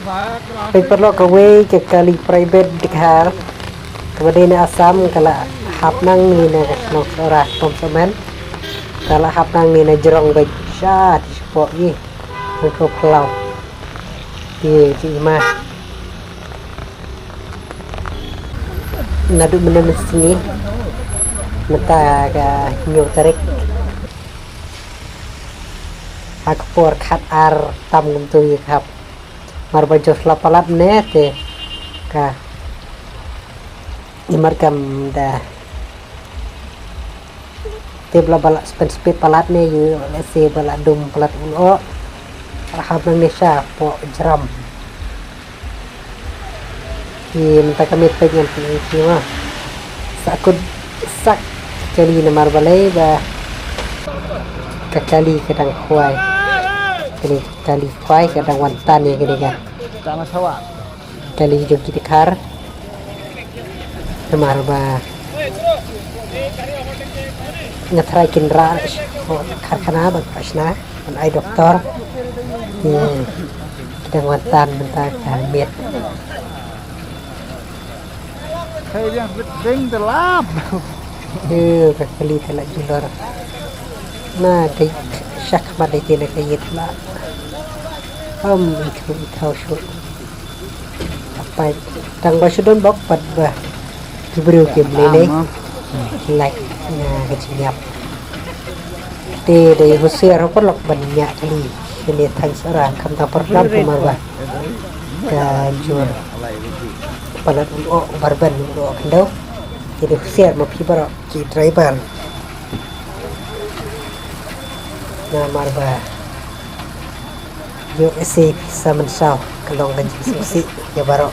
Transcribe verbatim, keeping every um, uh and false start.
Peit paralok, kawei ka kali private Dkhar kaba dei na Assam ka la hap nangne na ka shnong Sohra Pom Sohmynn. Ka la hap nangne na jrong beit sha ti shapoh ïa ka phyllaw. Ïa ki ma. Naduh mynne mynsngi mynta ka hynñiew tarik ha ka por khatar tam kumtu ïa ka hap. Mar ba jong sla palat ne te ka imat kam da te bla bala spen spe palat ne yu lese bala dum palat un o. Hap nang ne sha po jram. Ki mynta ka miet peit ngan peit ki ma. Sa kut sak kali namar balei ba ka kali ka dang khwai. Kali kali khwai ka dang wan tan ïa kali ka. Kali jong ki Dkhar. Namar ba nga tharai kin rah karkhana ban pashna ban ai doktor. Ki dang wan tan mynta ka miet. Hey, yang ding de lap. Ïa ka kali ka la julor. Na ka shak ma dei te na ka ïit la. Am i khu i thau shu. Apai tang ba shu don bok pat ba ki briew kim lei lei. Like na ka jingïap. Te dei husiar ha paralok ban ñiah kali. Kali thanks ora kham tang paralok kumar ba ka jur palat u o barban u o khyndew. Te dei husiar ma phi baroh ki driver. Namar ba ïoh ese pisa mynsaw ka long ka jingsngewsih ïa baroh.